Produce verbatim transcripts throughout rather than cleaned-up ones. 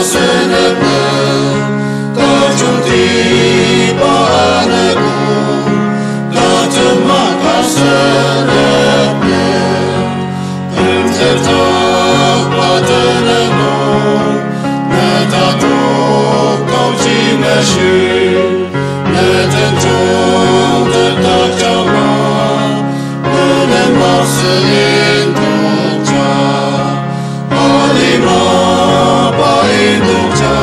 Senepne, tajungtiba anegu, tajema ka senepne, temtetba tenenung, ne tatok taoji meshi, ne tenjung tetak jama, ne nem masü indokja. Alima ba indokja,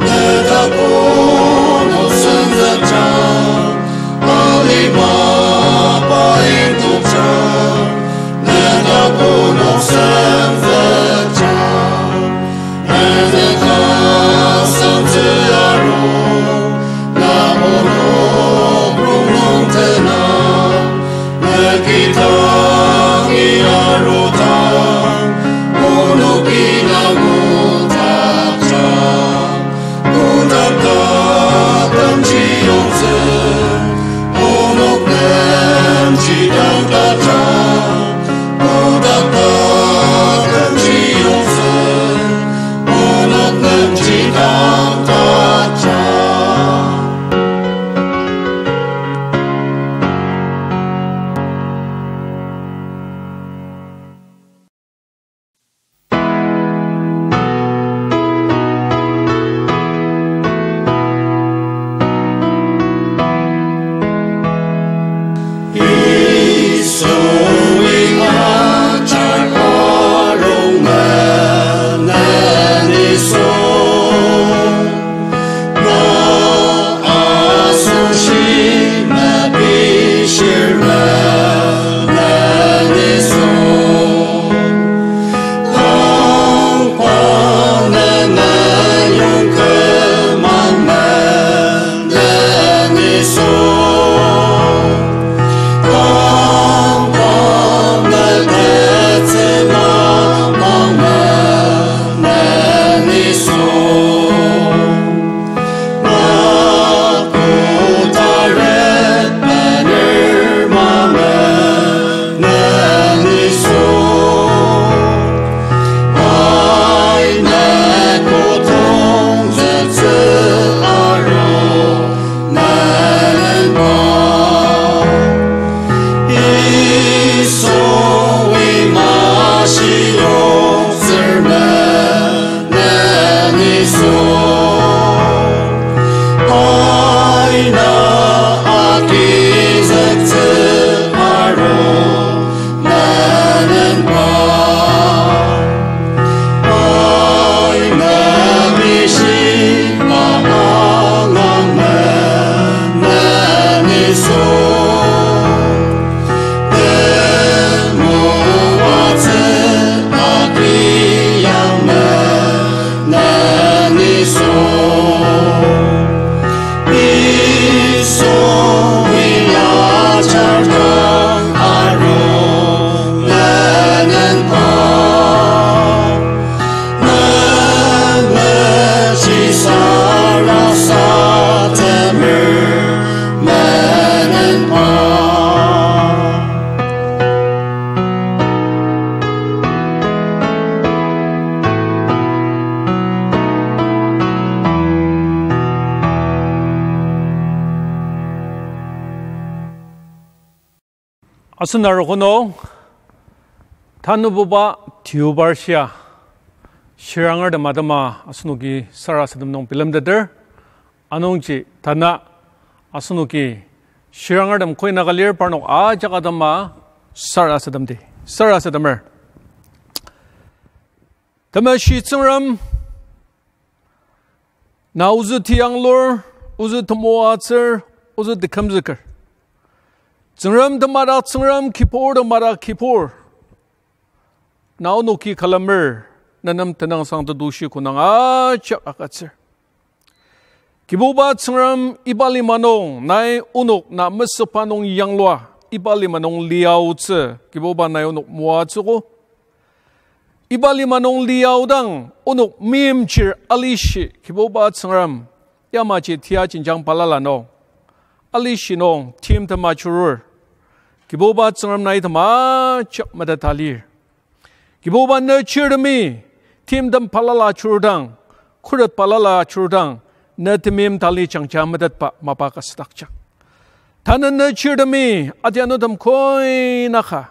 ne dak onok senzükja. Alima ba indokja, ne dak onok senzükja. Ne dak sangtsü aru, na onok rongnung tena. Mekidang i arudang, onoki na ngudakja. Ngudakdakemji yongtsü, onok nemji dangdakja. Ngudakdakemji yongtsü, onok nemji dangdakja. Asen arogo nung, tanububa tiubar shia, shirangertem atema asenoki sarasadem nung bilemteter, anungji tanü asenoki shirangertem koinaka lir parnok ajak atema sarasademdi, sarasademer. Temeshi Tsüngrem, na ozü tiyanglur, ozü temoatsür, ozü tekümzüker. Tsüngrem temadak Tsüngrem, kibur temadak kibur. Na onoki külemer, nenem tenüngsang tetushi konang ajak agütsür. Kibuba Tsüngrem, iba lima nung nai onok na mesüpa nung yanglua, iba lima nung liaotsü, Kibuba nai onok moatsüogo. Iba lima nung liaodang onok meimchir alishi, Kibuba Tsüngrem, yamaji tia jenjang balala nung alishi nung timtem achurur, Kibuba Tsüngrem nai tem ajak meteta lir. Kibuba, ne chirtemi timtem balala churdang, khuret balala churdang, ne temeim tali jangja metetba mapa ka südakjang. Tanü ne chirtemi, adianutem koi naka,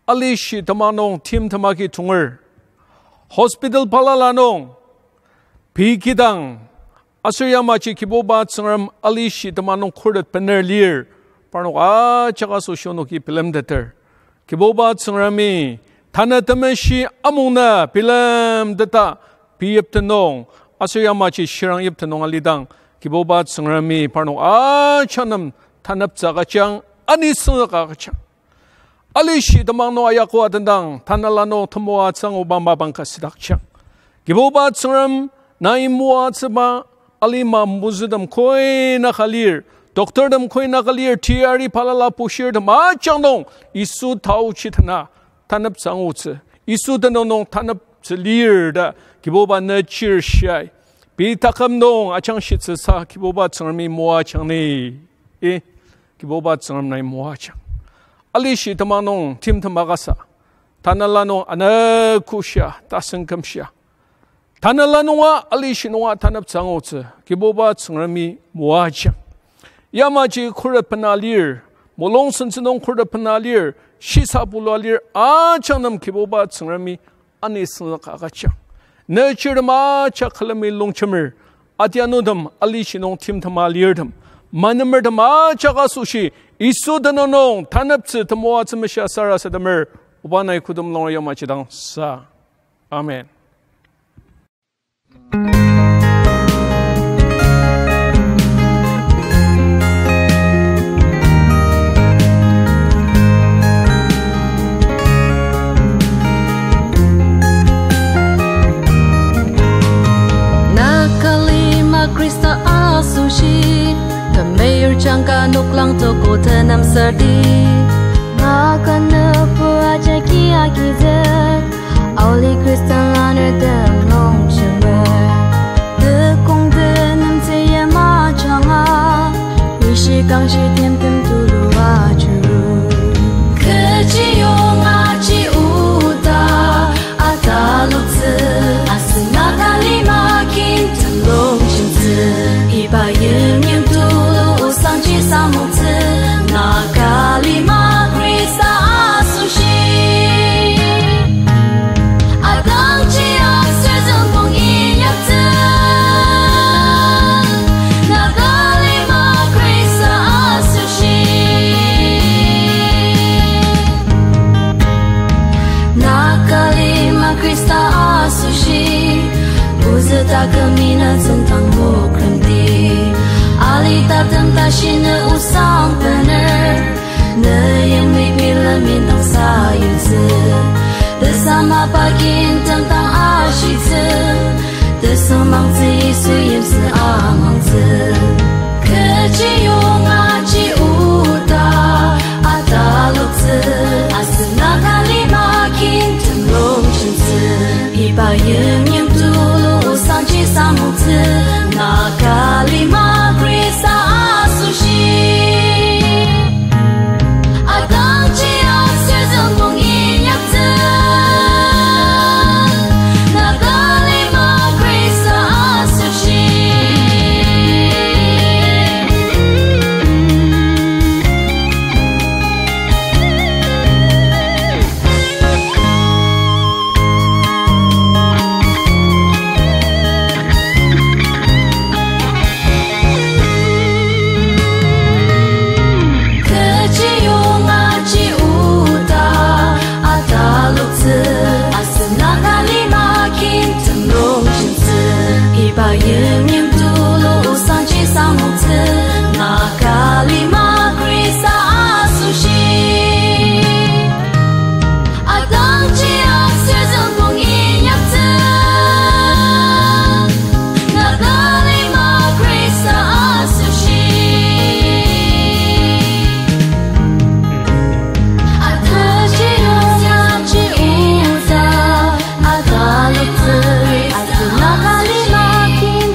alishi tema nung timtem agi tonger. Hospital balala nung, pei kidang, aser yamaji Kibuba Tsüngrem alishi tema nung khuret bener lir, parnok ajak asoshi onoki bilemteter. Kibuba Tsüngremi, tanü temeshi amung na bilemteta, pei yipten nung, aser yamaji shirang yipten nung alidang, Kibuba Tsüngremi parnok ajak nem taneptsü agüjang, anisüngzük agüjang. Alishi temang nung ayakua tendang, tanela nung temoatsü anguba mapang ka südakjang. Kibuba Tsüngrem, nai moatsüba, alima mozütem koi naka lir, doctortem koi naka lir, teyari balala bushirtem ajak nung, Yisu taochi tena, taneptsü angutsü, Yisu tenüng nung taneptsü lir ta, Kibuba ne chir shiai. Pei taküm nung ajangshitsüsa Kibuba Tsüngremi moajang ni. I, Kibuba Tsüngrem nai moajang. Alishi temang nung timtem agasa, tanela nung anogo shia, tasen küm shia, tanela nunga, alishi nunga taneptsü angutsü, Kibuba Tsüngremi moajang. Yamaji khuret bena lir, mulung sentsü nung khuret bena lir, shisa bulua lir, ajak nem Kibuba Tsüngremi anisüngzük agüjang. Ne chirtem ajak külemi longjemer, adianutem alishi nung timtema lirtem, manemertem ajak asoshi, Yisu tenüng nung taneptsü temoatsü meshia sarasademer, oba nai kodem lung yamaji dang sa. Amen. Naga lima Khrista asoshi, temeyur jangka noklang toko tenem serti. Naga nübu ajaki agizük, aoli Khristan laner temlong jemer. Tekong tenemtsü yamajanga, ishi kangshi timtem tulu ajuru. Kechiyong aji oda ataloktsü, asen Naga lima kin temlong jemtsü. Iba yimyim tulu osangji samoktsü, Naga lima Khrista asoshi. Atangji aser züngpong inyaktsü, Naga lima Khrista asoshi. Naga lima Khrista asoshi, ozü taküm ina tsüngdang mokremdi. Alitatem tashi ne osang bener, ne yimli bilemi nung sayutsü. Tesama pakin temdang ashitsü, tesüngmangtsü Yisu yimsü amangtsü. Kechiyong aji oda ataloktsü, asen Naga lima kin temlong jemtsü. Iba yimyim tulu osangji samoktsü, Naga lima Khrista asoshi. Atangji aser züngpong inyaktsü, Naga lima Khrista asoshi. Kechiyong aji oda ataloktsü, asen Naga lima kin temlong jemtsü. Iba yimyim tulu osangji samoktsü, Naga lima Khrista asoshi. Atangji aser züngpong inyaktsü, Naga lima Khrista asoshi. Atangji aser züngpong inyaktsü, ataloktsü, asen Naga lima kin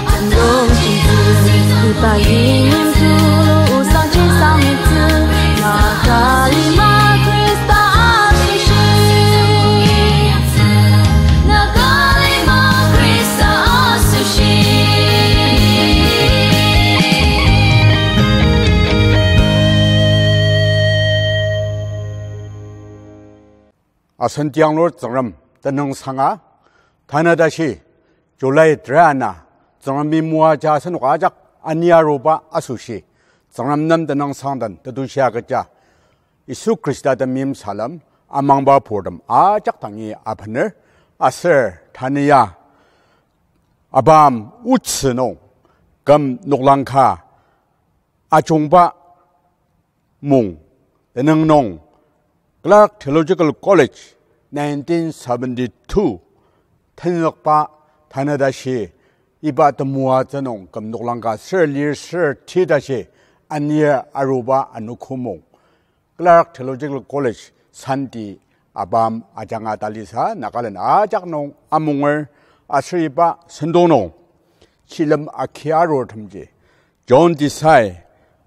Asen tianglur Tsüngrem tenüngsanga, tanü tashi July tera ana Tsüngremi moaja asenok ajak ani aruba asoshi Tsüngrem nem tenüngsang den tetushi agüja Yisu Khrista temeim salem amangba purtem ajak dangi abener. Aser tanü ya abam otsü nung küm noklang ka ajungba mung tenüng nung Clark Theological College nineteen seventy-two tenzükba tanü tashi iba temoatsü nung küm noklang ka ser lir ser ti tashi anir aruba anogo mung Clark Theological College Sunday abam ajanga talisa Nagaland ajak nung amunger. Aser iba sentong nung shilem aki arurtemji John Desai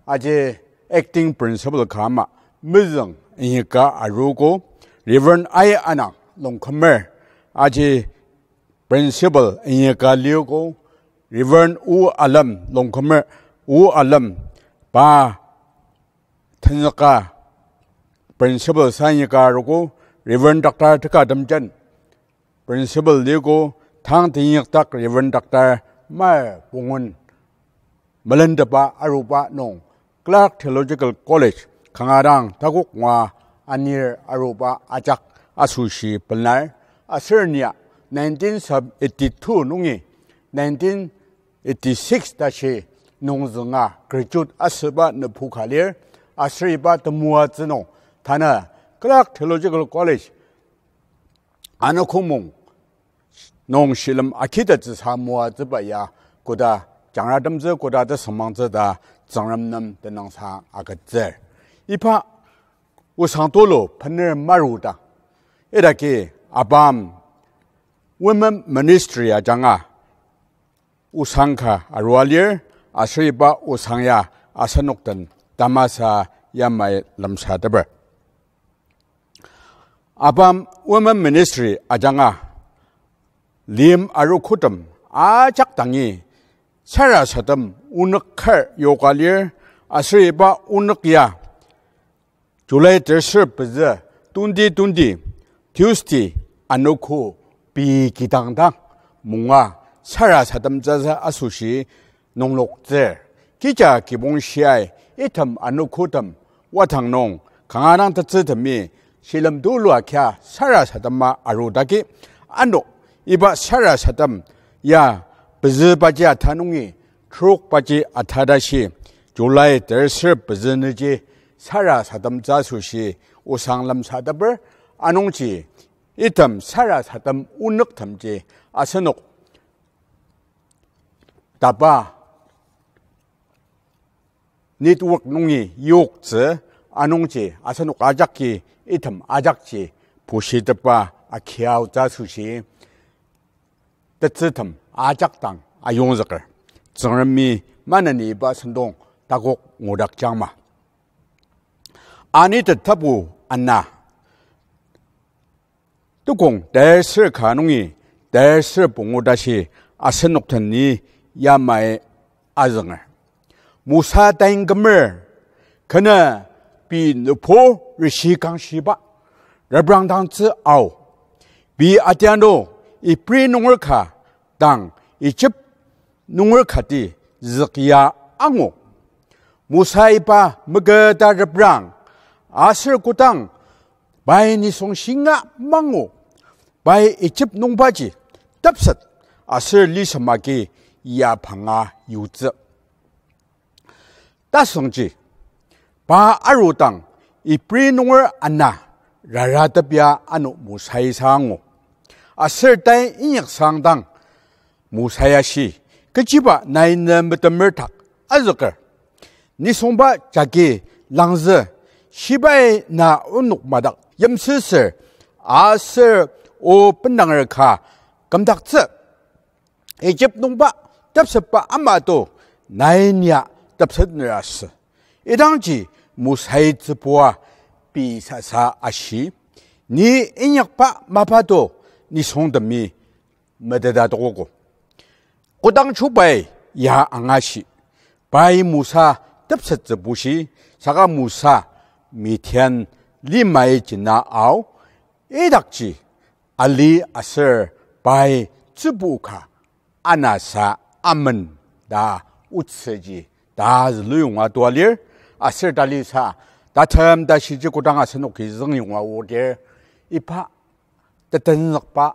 aji acting principal ka ama mezüng inyaka aruogo, Reverend I Anang Longkümer aji principal inyaka liogo, Reverend U Alem Longkümer, U Alem pa tenzüka principal sa inyaka aruogo, Reverend Doctor Teka Temjen principal liogo, tang teinyakdak Reverend Doctor Mar Pungun melentepa aruba nung Clark Theological College kanga dang takok ngua anir aruba ajak asoshi pelar. Aser nia nineteen eighty-two nungi nineteen eighty-six tashi nungzünga graduate asüba nübu ka lir. Aser iba temoatsü nung tanü Clark Theological College anogo mung nung shilem akitettsüsa moatsüba ya koda jangratemtsü koda tesüngmangtsü ta Tsüngrem nem tenüngsang agütsür. Iba osang tulu bener maruda idaki abam women ministry ajanga osang ka arua lir. Aser iba osang ya asenok den tamasa yamai lemsateper. Abam women ministry ajanga lim arogotem ajak dangi sarasadem onük kar yoka lir. Aser iba onük ya July terser pezü twenty twenty Tuesday anogo pei kidang dang munga sarasademtsüsa asoshi nungloktsür. Kija kibong shiai item anogotem wadang nung kanga dang tetsütemi shilem tulu akia sarasadema arudaki ano iba sarasadem ya pezübaji ata nungi trokbaji ata tashi July terser pezü nüji sarasademtsü asoshi osang lemsateper. Anungji item sarasadem onüktemji asenok tapa network nungi yoktsü. Anungji asenok ajaki item ajakji bushitepa akiaotsü asoshi tetsütem ajak dang ayongzüker. Tsüngremi maneni iba sentong takok ngudakjangma. Anitet tapu ana tukong terser ka nungi terser pungu tashi asenok den ni yamai azünger. Mosa tain kümer, kenü pei nübo rishi kangshiba reprangdangtsü ao. Pei atiano Ibri nunger ka dang Ijip nunger kati zükya angu. Mosa iba meketa reprang, aser kodang pai nisung shinga mangu, pai Ijip nungbaji tepset aser lisem agi ya panga yutsü. Tasüngji, pa arudang Ibri nunger ana raratepya ano Mosai sa angu. Aser tai inyaksangdang Mosai ashi, kechiba nai ne metemerdak azüker? Nisungba jagi langzü, shibai na onok madak yimsüsür aser o bendanger ka kümdaktsü. Ijip nungba tepsetba ama to nai nia tepsetner asü. Idangji Mosai tsübua pei sasa ashi, ni inyakba mapa to nisungtemi meteta tokogo. Kodang chubai ya angashi, pai Mosa tepsettsü bushi, saka Mosa Midian limai jena ao, Idakji ali aser pai tsübu ka anasa amen ta otsüji ta züluyonga tua lir, aser talisa tatem tashiji kodang asenoki züngyonga odir, iba tetenzükba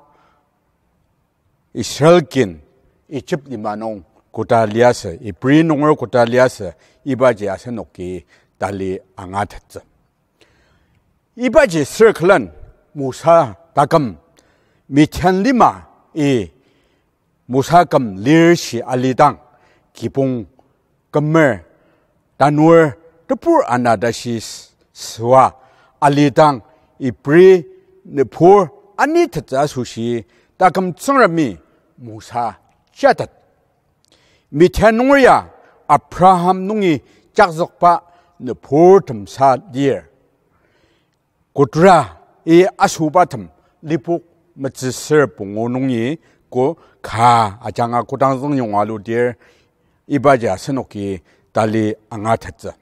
Israel kin Egypt lima nung koda liasü, Ibri nunger koda liasü, ibaji asenoki tali angatettsü. Ibaji sür külen Mosa taküm Midian lima-i Mosa küm lir shi alidang, kibong kümer tanur tebur ana tashi s-, süa alidang, Ibri nübur anitettsü asoshi taküm Tsüngremi Mosa jatet. Midian nunger ya Abraham nungi jakzükba nübur temsa lir. Kotra-i asobatem Lipok metsüsür pungu nungi ko ka ajanga kodang züngyonga aludir, ibaji asenoki tali angatettsü.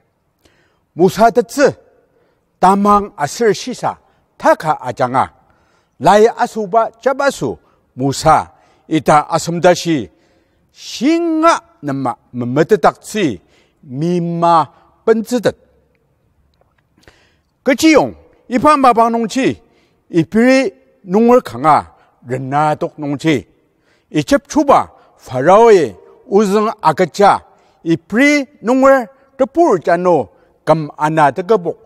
Mosa tetsü tamang aser shisa taka ajanga, lai asoba jabaso Mosa ita asümdashi shinga nema memetetdaktsü mima bentsütet. Kechiyong iba mapang nungji Ibri nunger kanga renadok nungji, Egypt chuba Pharaoi ozüng agüja Ibri nunger tebur jano küm ana tekübok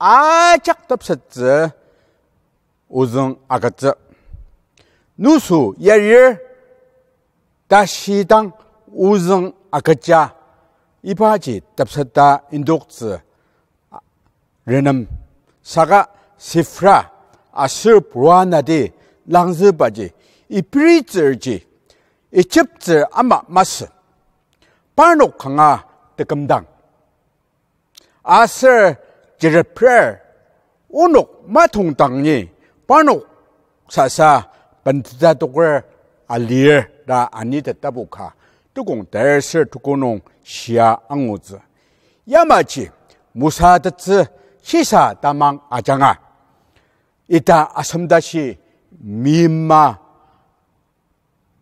ajak tepsettsü ozüng agütsü. Nüsü yarir tashidang ozüng agüja ibaji tepseta indoktsü renem, saka Sifra aser Pua nati langzübaji Ibritsürji Egypttsür ama masü, parnok kanga tekümdang aser jireprer, onok matongdangni parnok sasa bendeta toker alir ta anitetabu ka Tukong ter ser tuko nung shia angutsü. Yamaji Mosa tetsü shisa tamang ajanga ita asümdashi mima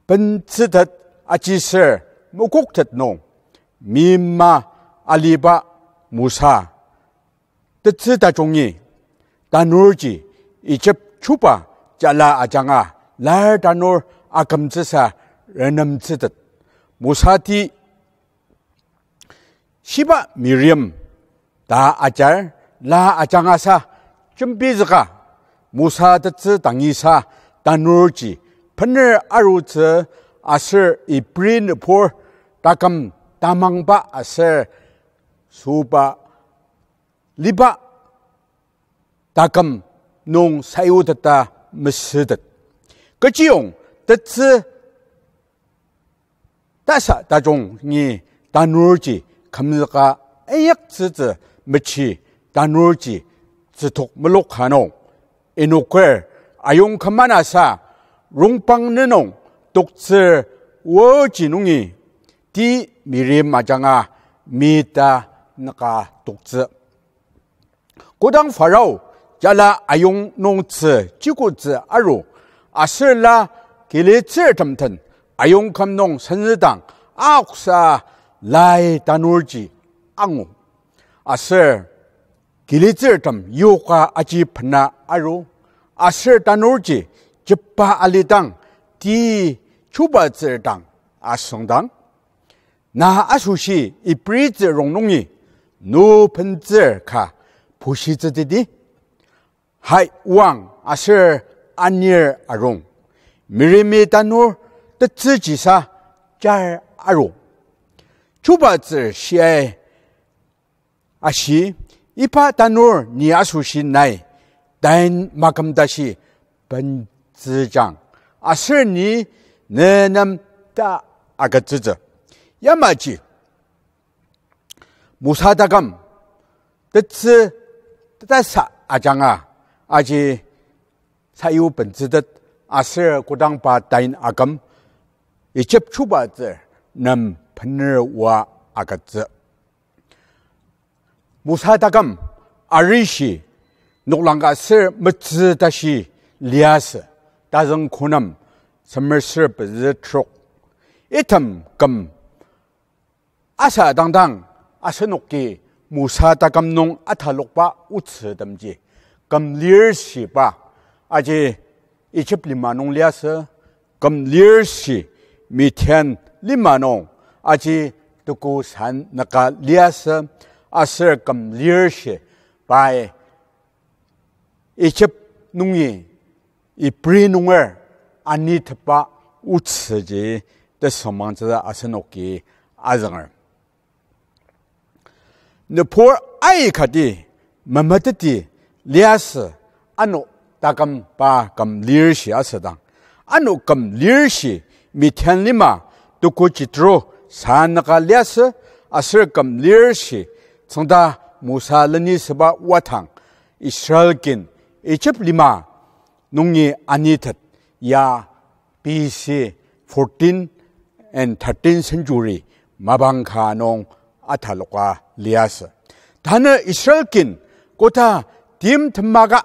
bentsütet ajiser mokoktet nung, mima aliba Mosa tetsü tajungi tanurji Egypt chuba jala ajanga lar tanur akümtsüsa renemtsütet. Mosati shiba Miriam ta ajar, la ajangasa jembizüka, Mosa tetsü tangisa tanurji bener arutsü aser Ibri nübur taküm tamangba aser süba liba taküm nung sayuteta mesütet. Kechiyong tetsü tasa tajungi tanurji kümzüka inyaktsütsü mechi tanurji tsütok melok ka nung, inoker ayongküm anasa rongpang nenung toktsür oji nungi ti Miriam ajanga mita nüka toktsü. Kodang Pharaoh jala ayong nung tzü chikotsü aru, aser la kilitsürtem den ayongküm nung senzüdang aoksa lai tanurji angu. Aser kilitsürtem yoka aji bena aru, aser tanurji jepba alidang ti chubatsür dang asüngdang, na asoshi Ibritsür rongnungi nu bentsür ka bushitsüteti, hai oang aser anir arung, Miriami tanur tetsüjisa jar aru. Chubatsür shiai ashi, iba tanur ni asoshi nai, tain makümtashi bentsüjang, aser ni nenem ta agütsütsü. Yamaji Mosa taküm tetsü tasa ajanga aji sayu bentsütet aser kodang pa tain aküm Ijip chubatsür nem bener oa agütsü. Mosa taküm arishi noklang ka ser metsü tashi liasü, tazüng khunem semer ser pezü trok. Item küm asa dangdang asenoki Mosa taküm nung atalokba otsütemji küm lir shiba aji Egypt lima nung liasü, küm lir shi Midian lima nung aji tuku sanaka liasü, aser küm lir shi pai Egypt nungi Ibri nunger anitepba otsüji tesüngmangtsü asenoki azünger. Nübur aikati memeteti liasü ano taküm pa küm lir shi asüdang, ano küm lir shi Midian lima tuku chitru sanaka liasü, aser küm lir shi tsüngda Mosa lenisüba watang Israel kin Egypt lima nungi anitet ya B C fourteen and thirteen century mapang ka nung ataloka liasü. Tanü Israel kin koda timtemaka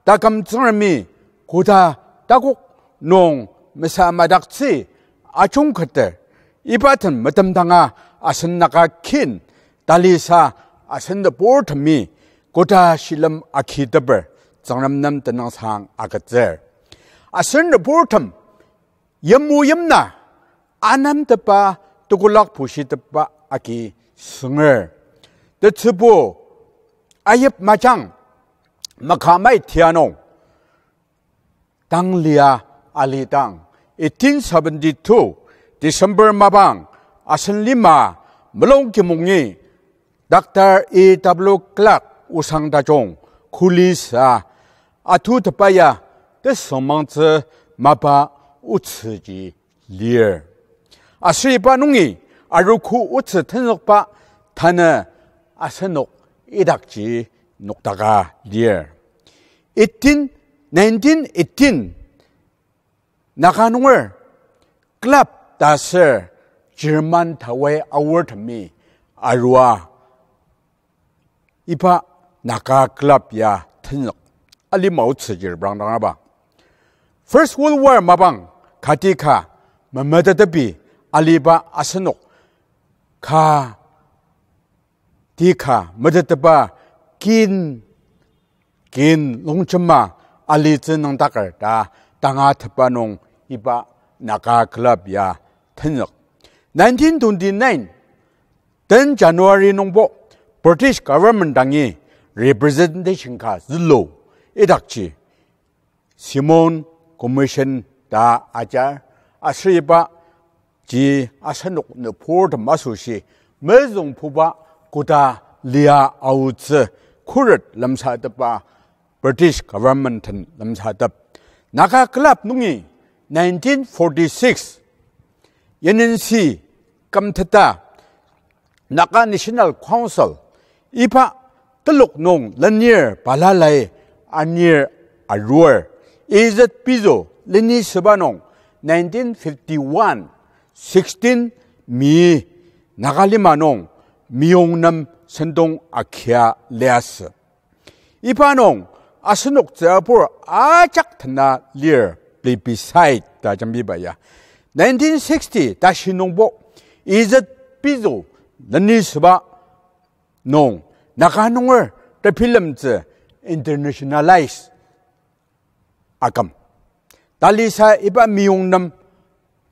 taküm Tsüngremi koda takok nung mesa madaktsü ajungketer, iba den metemdanga asen Naga kin talisa asen nüburtemi koda shilem agiteper Tsüngrem nem tenüngsang agütsür. Asen nüburtem yimya yimna anemtepa tekolak pushitepa agi sünger. Tetsübo ayip majang makamai tia nung tang lia alidang, eighteen seventy-two December mapang asen lima Mulong Kimungi Doctor E W Clark osang tajung kuli sa atutepa ya tesüngmangtsü mapa otsüji lir. Aser iba nungi arogo otsü tenzükba tanü asenok idakji nokdaka lir. Eighteen, nineteen eighteen Naga nunger club ta ser German tawai aortemi arua iba Naga club ya tenzük alima otsüji reprangdangaba. First World War mapang kati ka memetetepi aliba asenok ka ti ka meteteba kin, kin longjema alitsü nüngdaker ta tangatetba nung iba Naga club ya tenzük. Nineteen twenty-nine, ten January nungbo British government dangi representation ka zülu idakji Simon Commission ta ajar, aser iba ji asenok nüburtem asoshi mezüngbuba koda lia aotsü khuret lemsatepba British government den lemsatep. Naga club nungi nineteen forty-six N N C kümteta Naga National Council iba telok nung lenir balalai anir arur E Z Pizo lenisüba nung nineteen fifty-one sixteen May Naga lima nung meyong nem sentong akia liasü. Iba nung asenok tsürabur ajak tena lir plebiscite ta jembiba ya. Nineteen sixty tashi nungbo E Z Pizo lenisüba nung Naga nunger tebilemtsü internationalize aküm. Talisa iba meyong nem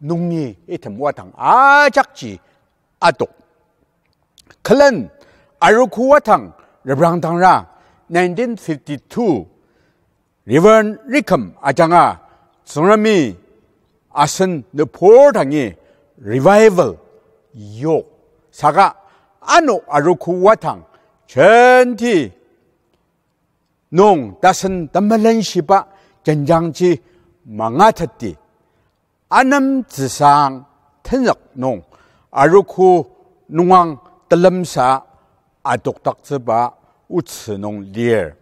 nungi item wadang ajakji adok. Külen arogo wadang reprangdangra nineteen fifty-two Reverend Rikem ajanga Tsüngremi asen nübur dangi revival yok. Saka ano arogo wadang jenti nung tasen temelenshiba jenjangji mangatetti anemtsüsang tenzük nung arogo nungang telemsa adokdaktsüba otsü nung lir.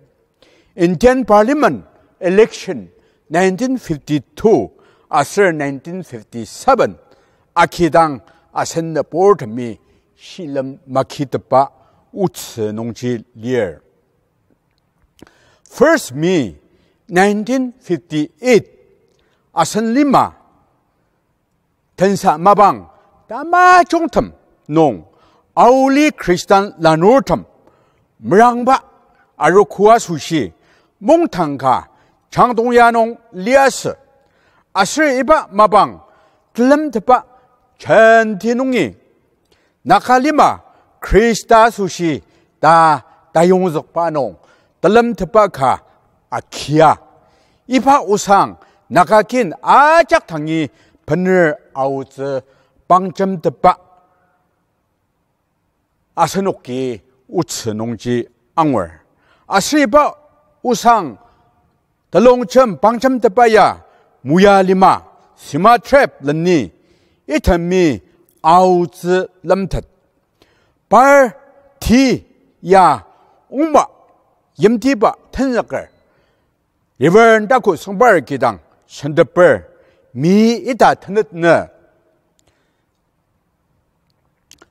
Indian Parliament election nineteen fifty-two aser nineteen fifty-seven akidang asen nüburtemi shilem makitepa otsü nungji lir. First May Nineteen fifty-eight, asen lima tensa mapang tamajungtem nung, aoli Khristan lanurtem merangba arogo asoshi mungdang ka Changtongya nung liasü. Aser iba mapang telemtetba jenti nungi Naga lima Khrista asoshi ta tayongzükba nung telemtetba ka akia. Iba osang Naga kin ajak dangi bener aotsü pangjemtepba asenoki otsü nungji angur. Aser iba osang telongjem pangjemtepba ya Moya lima, Sima tribe leni, itemi aotsü lemtet. Par ti ya Ongba yimtiba tenzüker, Reverend Taku Sengbar kidang senteper, mi ita tenet nü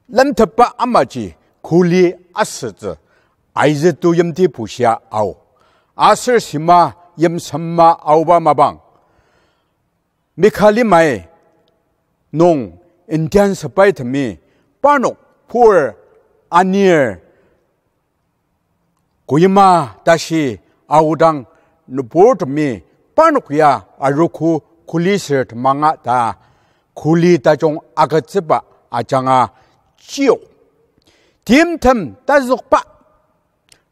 lemtetba amaji kuli asütsü Aizetu yimti bushia ao. Aser Sima yimsema aoba mapang Mika limai nung Indian sepaitemi parnok pur anir Kohima tashi aodang nüburtemi parnok ya arogo kuli ser temanga ta kuli tajung agütsüba ajanga chiyok. Timtem tazükba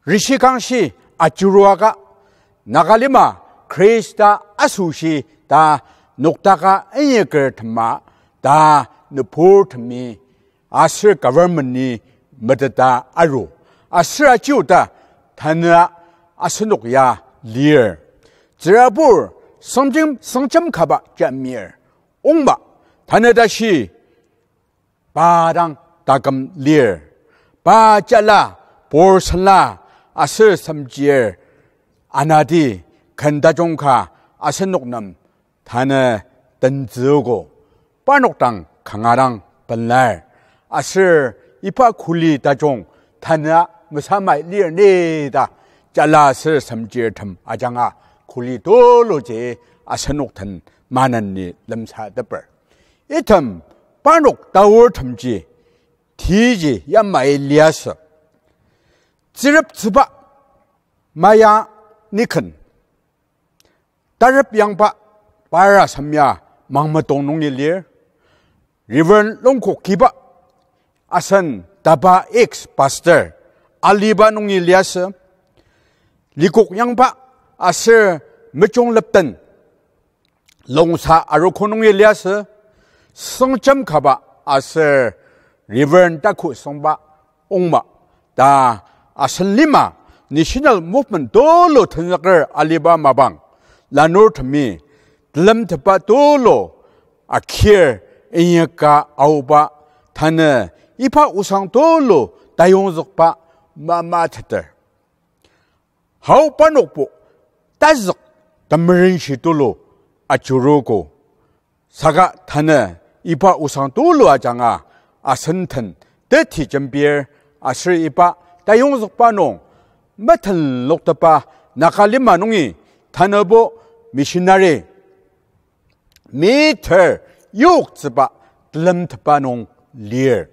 rishikangshi ajuruaka Nagalima Khrista asoshi ta noktaka inyaker tema ta nüburtemi aser government-i meteta aru. Aser ajiuta tanü asenok ya lir. Tsürabur sengjem, sengjem kaba jamir. Ongba tanü tashi pa dang taküm lir. Pa jala, pur senla, aser semjir, anati, ken tajung ka asenok nem tanü tentsüogo. Parnok dang kanga dang pelar. Aser iba kuli tajung tanü mesamai lir ni ta jala aser semjirtem ajanga kuli tuluji asenok den maneni lemsateper. Item parnok taurtemji tiji yamai liasü. Tsüreptsüba Maya Niken, tarep yangba para samya Mangmetong nungi lir. Reverend Longkok kiba asen taba ex-pastor aliba nungi liasü. Likok yangba aser Mejung Lepten Longsa arogo nungi liasü. Sengjem kaba aser Reverend Taku Sengba Ongma ta asen lima national movement tulu tenzüker aliba mapang lanurtemi telemtetba tulu akir inyaka aoba tanü iba osang tulu tayongzükba mamateter. Hau parnokbo tazük temerenshi tulu ajurugo. Saka tanü iba osang tulu ajanga asen den teti jembir aser iba tayongzükba nung metenloktepa Nagalima nungi tanübo missionary meter yoktsüba telemtetba nung lir.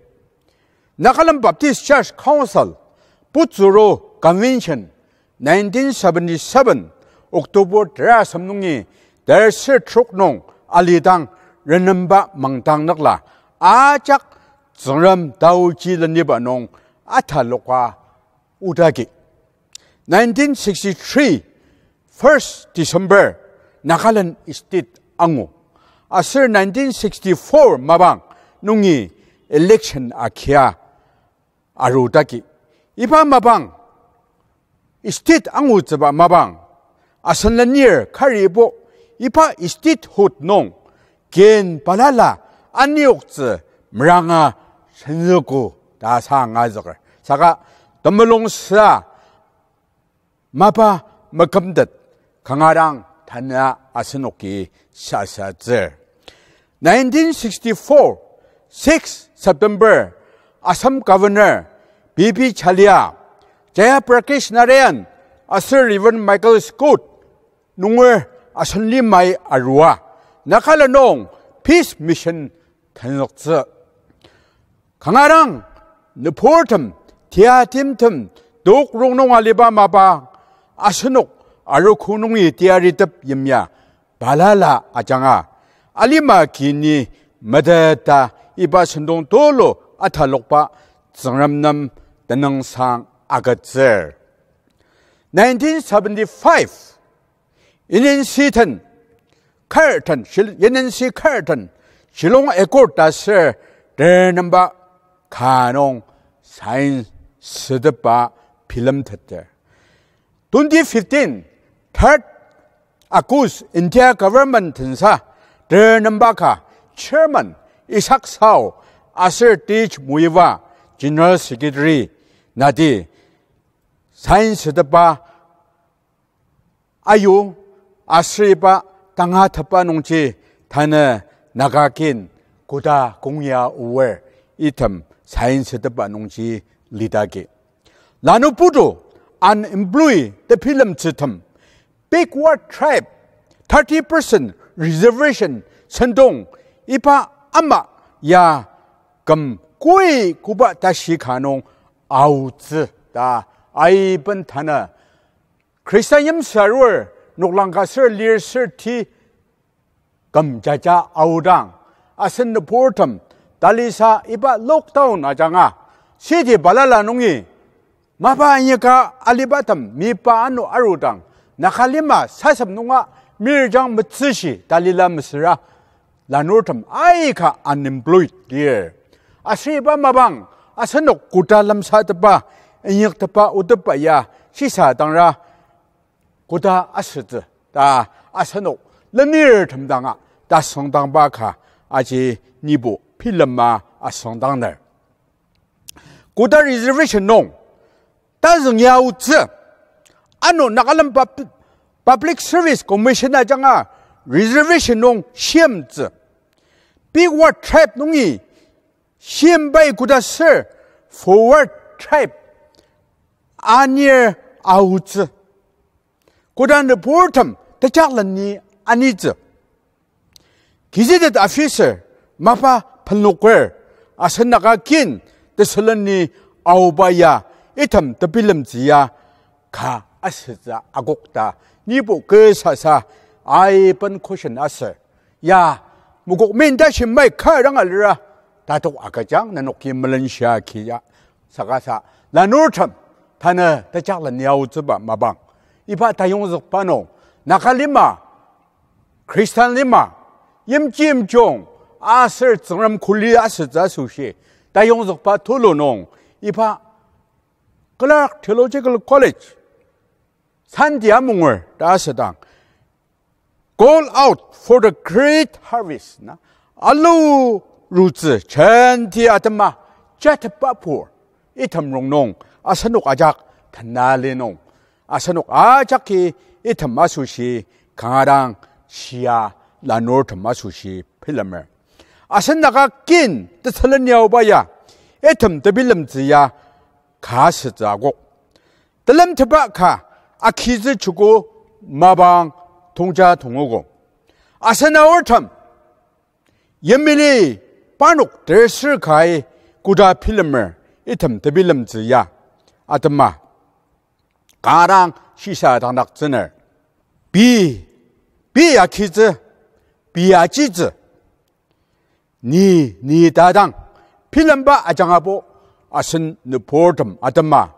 Nagaland Baptist Church Council Putsuru Convention nineteen seventy-seven October terasem nungi terser trok nung alidang renemba mangdang nükla ajak Tsüngrem taoji leniba nung ataloka otagi. Nineteen sixty-three, first December, Nagaland State angu. Aser nineteen sixty-four mapang nungi election akia arudagi. Iba mapang, state angutsüba mapang, asen lenir karibo, iba statehood nung kin balala aniyoktsü meranga senzügo ta sa angazüker. Saka temulung sa mapa mekümtet kanga dang tanü asenoki sasatsür. Nineteen sixty-four, six September, Assam Governor B B Chalia, Jaya Prakash Narayan, aser Reverend Michael Scott, nunger asen limai arua, Nagaland nung Peace Mission tenzüktsü. Kanga dang nüburtem, tiatimtem, tok rongnung aliba mapa, asenok arogo nungi tiaritep yimya balala ajanga, alima kini meteta iba sentong tulu atalokba Tsüngrem nem tenüngsang agütsür. Nineteen seventy-five, N N C ten, kar den, Shil-, N N C kar den, Shillong Accord ta ser, ter nemba ka nung sign sütepba bilemteter. Twenty fifteen, third August, India government tensa, ter nemba ka chairman Isak Sao, aser T H Muivah, general secretary, nati sign sütepba ayu, aser iba tangatetba nungji tanü Naga kin koda kongia oar, item sign sütepba nungji lidaki. Lanu putu unemployed tebilemtsütem, backward tribe, thirty percent reservation sentong, iba ama ya küm koi koba tashi ka nung aotsü ta aiben tanü Khristan yimsü arur noklang ka ser lir ser ti küm jaja aodang, asen nüburtem talisa iba lockdown ajanga, city balala nungi mapa inyaka alibatem mipa ano arudang, Naga lima sasem nunga mirjang metsüshi talila mesüra, lanurtem aika unemployed lir. Aser iba mapang asenok koda lemsatepa, inyaktepa, otepba ya shisadangra koda asütsü ta asenok lenirtem danga tasüngdangba ka aji nibo bilema asüngdangner. Koda reservation nung tazüng ya aotsü. Ano Nagaland Pub-, Public Service Commission ajanga reservation nung shimtsü. Backward tribe nungi shimbai koda ser forward tribe anir aotsü. Koda nüburtem tejakleni anitsü. Gazetted officer mapa penloker, asen Naga kin tesüleni aoba ya, item tebilemtsü ya ka asütsü akok ta nibo kü sasa aiben question aser. Ya, mokok minta shimai kar dang alira, tatok agüjang nenoki melenshia ki ya. Saka sa, lanurtem, tanü tejakleni aotsüba mapang, iba tayongzükba nung, Naga lima, Khristan lima, yimjim jung, aser Tsüngrem kuli asütsü asoshi, tayongzükba tulu nung, iba Clark Theological College, Sunday amunger ta asüdang, Call out for the great harvest na. Alu rutsü jenti atema jatepba pur. Item rongnung asenok ajak tanali nung, asenok ajaki item asoshi kanga dang shia lanurtem asoshi bilemer. Asen Naga kin tesülen yaoba ya, item tebilemtsü ya ka asütsü akok. Telemtetba ka akitsü chuku mapang tongja tongogo. Asen aortem yimli parnok tersür kai koda bilemer item tebilemtsü ya atema kanga dang shisa dangdaktsüner. Pei, pei akitsü, pei ajitsü. Ni, ni tadang bilemba ajangabo asen nüburtem atema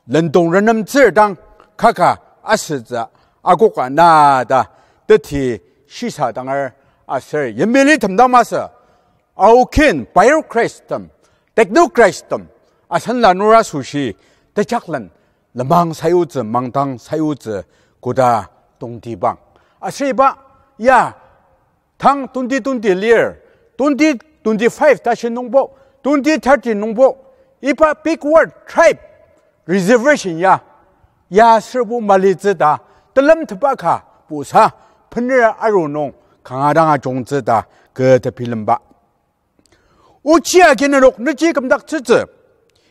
lendong renemtsür dang kaka asütsü akok ana ta teti shisa danger aser yimli temdang masü aokin bureaucratstem, technocratstem asen lanur asoshi tejaklen lenmang sayutsü, mangdang sayutsü koda tongtibang. Aser iba ya tang twenty twenty lir, twenty twenty-five tashi nungbo, twenty thirty nungbo, iba backward tribe reservation ya, ya aserbo malitsü ta telemtetba ka pusa bener aru nung kanga dang ajungtsü ta kü tebilemba. Ochi agi nenok nüji kümdaktsütsü.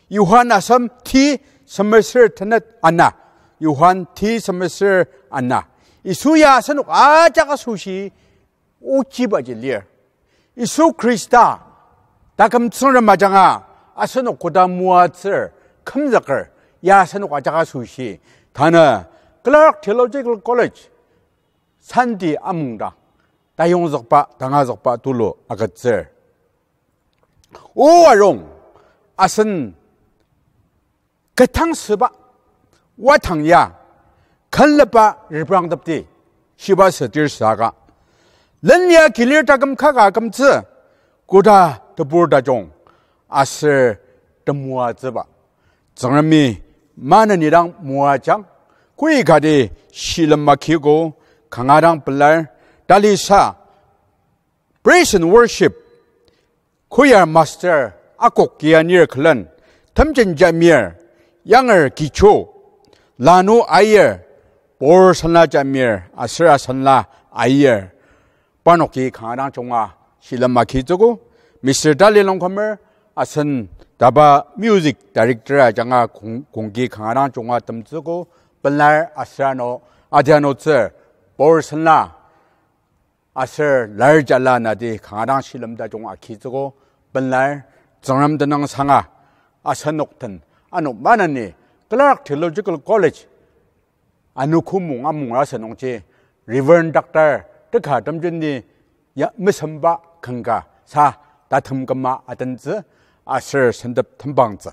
Johan asem ti semeser tenet ana. Johan ti semeser ana. Yisu ya asenok ajak asoshi ochibaji lir. Yisu Khrista, taküm Tsüngrem ajanga asenok koda moatsür, kümzüker, ya asenok ajak asoshi, tanü Clark Theological College, Sunday amungdang, tayongzükba, tangazükba tulu agütsür. O arung, asen ketang süba, watang ya, kenleba reprangtepdi, shiba sütir saka. Len ya kilir taküm kaka kümtsü, koda tebur tajung, aser temoatsüba. Tsüngremi maneni dang moajang, kü kati shilem makiko, kanga dang pelar, talisa, Praise and worship, choir master Akok Kianir külen, Temjen Jamir, Yanger Kicho, Lanu Aier, Por Senla Jamir, aser Asenla Aier. Parnoki kanga dang junga shilem makitsüogo, Mister Dali Longkumer, asen taba music director ajanga kong-, kongki kanga dang junga temtsüogo, pelar aser ano, adianutsür, Por Senla, aser lar jala nati kanga dang shilem tajung agütsüogo, pelar, Tsüngrem tenüngsanga, asenok den, ano maneni, Clark Theological College, ano kü mung amung asenokji, Reverend Doctor Teka Temjeni ya mesemba kanga sa tatem küma atentsü, aser sentep tembangtsü.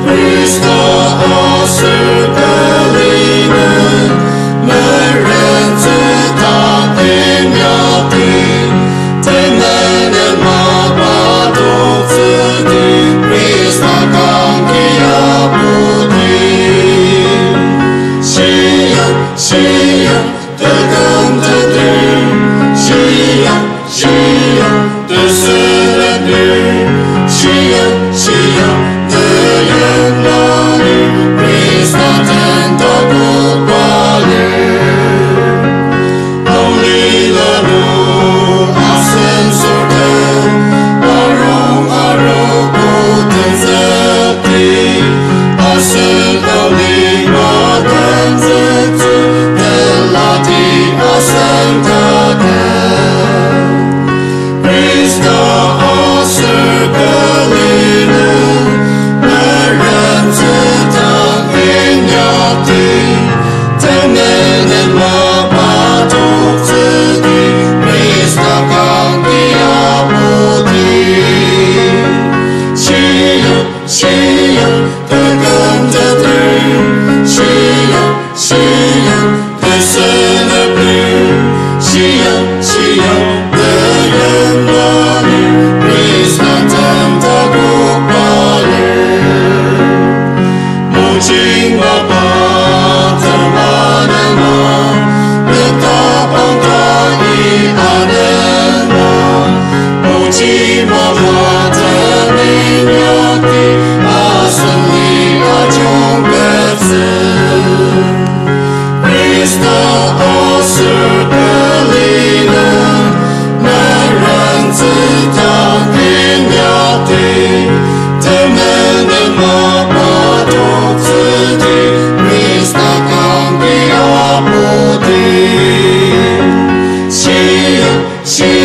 Khrista aser külinen merentsü ta inyakti, temenen mapa toktsüdi, Khrista kangki aputi. Shia, shia, teküm tetir, shia, shia, tesülenir, shia, shia, teyenlanir, Khrista den takoba lir. Only lanu asen sorten, arung arogo tenzükti, asen only maten zütsü, telati asen taten. Khrista aser külinen merentsü ta inyakti, temenen mapa toktsüdi, Khrista kangki aputi. Shia, shia, teküm tetir, shia, shia, tesülenir, shia, shia, teyenlanir, Khrista den takoba lir. Mojing mapa temanema, metapang ta i anema, mojing mapa teminyakti, asen li ajungkettsü. Khrista aser külinen merentsü ta inyakti, temenen mapa toktsüdi, Khrista kangki aputi. Shia, shia,